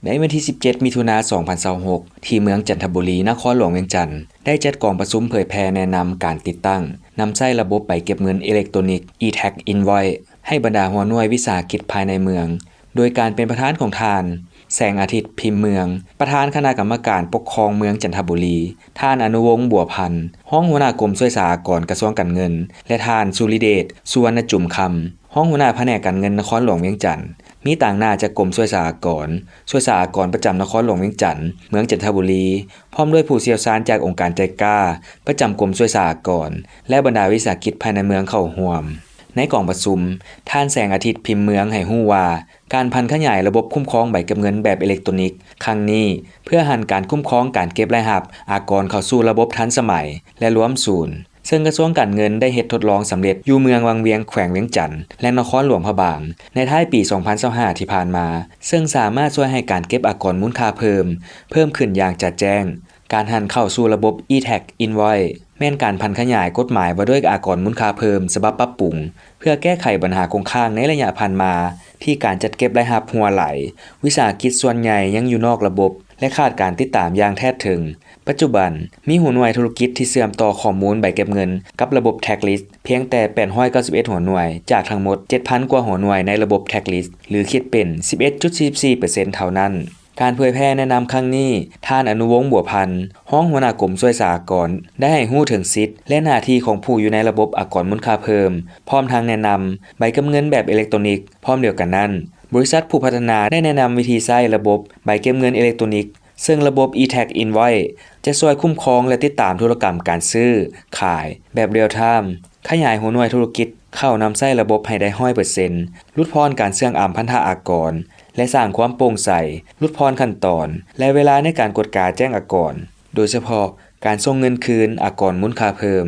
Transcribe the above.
ໃນວັນທີສິບເຈັດ ມິຖຸນາ ສອງພັນຊາວຫົກ ທີ່ເມືອງຈັນທະບູລີ ນະຄອນຫຼວງວຽງຈັນ ໄດ້ຈັດກອງປະຊຸມເຜີຍແຜ່ແນະນຳການຕິດຕັ້ງນຳໃຊ້ລະບົບໃບເກັບເງິນເອເລັກໂຕນິກ e-tax Invoice ໃຫ້ບັນດາຫົວໜ່ວຍວິສາຫະກິດພາຍໃນເມືອງ ໂດຍການເປັນປະທານຂອງທ່ານ ແສງອາທິດ ພິມເມືອງ ປະທານຄະນະກຳມະການປົກຄອງເມືອງຈັນທະບູລີ, ທ່ານ ອະນຸວົງ ບົວພັນ ຮອງຫົວໜ້າກົມສ່ວຍສາອາກອນກະຊວງການເງິນ ແລະ ທ່ານ ສຸລິເດດ ສຸວັນນະຈຸມຄຳ ຮອງຫົວໜ້າພະແນກການເງິນນະຄອນຫຼວງວຽງຈັນ, ມີຕາງໜ້າຈາກກົມສ່ວຍສາອາກອນ, ສ່ວຍສາອາກອນປະຈຳນະຄອນຫຼວງວຽງຈັນ, ເມືອງຈັນທະບູລີ, ພ້ອມດ້ວຍຜູ້ຊ່ຽວຊານຈາກອົງການໄຈກາ ປະຈຳກົມສ່ວຍສາອາກອນ ແລະ ບັນດາວິສາຫະກິດພາຍໃນເມືອງເຂົ້າຮ່ວມ. ໃນກອງປະຊຸມ, ທ່ານ ແສງອາທິດ ພິມເມືອງ ໃຫ້ຮູ້ວ່າ ການຜັນຂະຫຍາຍລະບົບຄຸ້ມຄອງໃບເກັບເງິນແບບເອເລັກໂຕນິກຄັ້ງນີ້ ເພື່ອຫັນການຄຸ້ມຄອງການເກັບລາຍຮັບອາກອນເຂົ້າສູ່ລະບົບທັນສະໄໝ ແລະ ລວມສູນ, ເຊິ່ງກະຊວງການເງິນໄດ້ເຮັດທົດລອງສຳເລັດຢູ່ເມືອງວັງວຽງ ແຂວງວຽງຈັນ ແລະ ນະຄອນຫຼວງພະບາງ ໃນທ້າຍປີສອງພັນຊາວຫ້າທີ່ຜ່ານມາ, ເຊິ່ງສາມາດຊ່ວຍໃຫ້ການເກັບອາກອນມູນຄ່າເພີ່ມ ເພີ່ມຂຶ້ນຢ່າງຈະແຈ້ງ. ການຫັນເຂົ້າສູ່ລະບົບ e-tax Invoice ແມ່ນການຜັນຂະຫຍາຍກົດໝາຍວ່າດ້ວຍອາກອນມູນຄ່າເພີ່ມ ສະບັບປັບປຸງ ເພື່ອແກ້ໄຂບັນຫາຄົງຄ້າງໃນໄລຍະຜ່ານມາ ທີ່ການຈັດເກັບລາຍຮັບຮົ່ວໄຫຼ, ວິສາຫະກິດສ່ວນໃຫຍ່ຍັງຢູ່ນອກລະບົບ ແລະ ຂາດການຕິດຕາມຢ່າງແທດເຖິງ. ປັດຈຸບັນ, ມີຫົວໜ່ວຍທຸລະກິດທີ່ເຊື່ອມຕໍ່ຂໍ້ມູນໃບເກັບເງິນກັບລະບົບ Taxlist ພຽງແຕ່ແປດຮ້ອຍເກົ້າສິບເອັດຫົວໜ່ວຍ ຈາກທັງໝົດເຈັດພັນກວ່າຫົວໜ່ວຍໃນລະບົບ Taxlist ຫຼື ຄິດເປັນສິບເອັດຈຸດສີ່ສີ່ເປີເຊັນເທົ່ານັ້ນ. ການເຜີຍແຜ່ແນະນຳຄັ້ງນີ້, ທ່ານ ອະນຸວົງ ບົວພັນ ຮອງຫົວໜ້າກົມສ່ວຍສາອາກອນ ໄດ້ໃຫ້ຮູ້ເຖິງສິດ ແລະ ໜ້າທີ່ຂອງຜູ້ຢູ່ໃນລະບົບອາກອນມູນຄ່າເພີ່ມ, ພ້ອມທັງແນະນຳໃບເກັບເງິນແບບເອເລັກໂຕນິກ. ພ້ອມດຽວກັນນັ້ນ, ບໍລິສັດຜູ້ພັດທະນາໄດ້ແນະນຳວິທີໃຊ້ລະບົບໃບເກັບເງິນເອເລັກໂຕນິກ, ເຊິ່ງລະບົບ e-tax Invoice ຈະຊ່ວຍຄຸ້ມຄອງ ແລະ ຕິດຕາມທຸລະກຳການຊື້, ຂາຍ ແບບ real time, ຂະຫຍາຍຫົວໜ່ວຍທຸລະກິດເຂົ້ານຳໃຊ້ລະບົບໃຫ້ໄດ້ຮ້ອຍເປີເຊັນ, ຫຼຸດຜ່ອນການເຊື່ອງອຳພັນທະອາກອນ ແລະ ສ້າງຄວາມໂປ່ງໃສ, ຫຼຸດຜ່ອນຂັ້ນຕອນ ແລະ ເວລາໃນການກວດກາແຈ້ງອາກອນ, ໂດຍສະເພາະການສົ່ງເງິນຄືນອາກອນມູນຄ່າເພີ່ມ.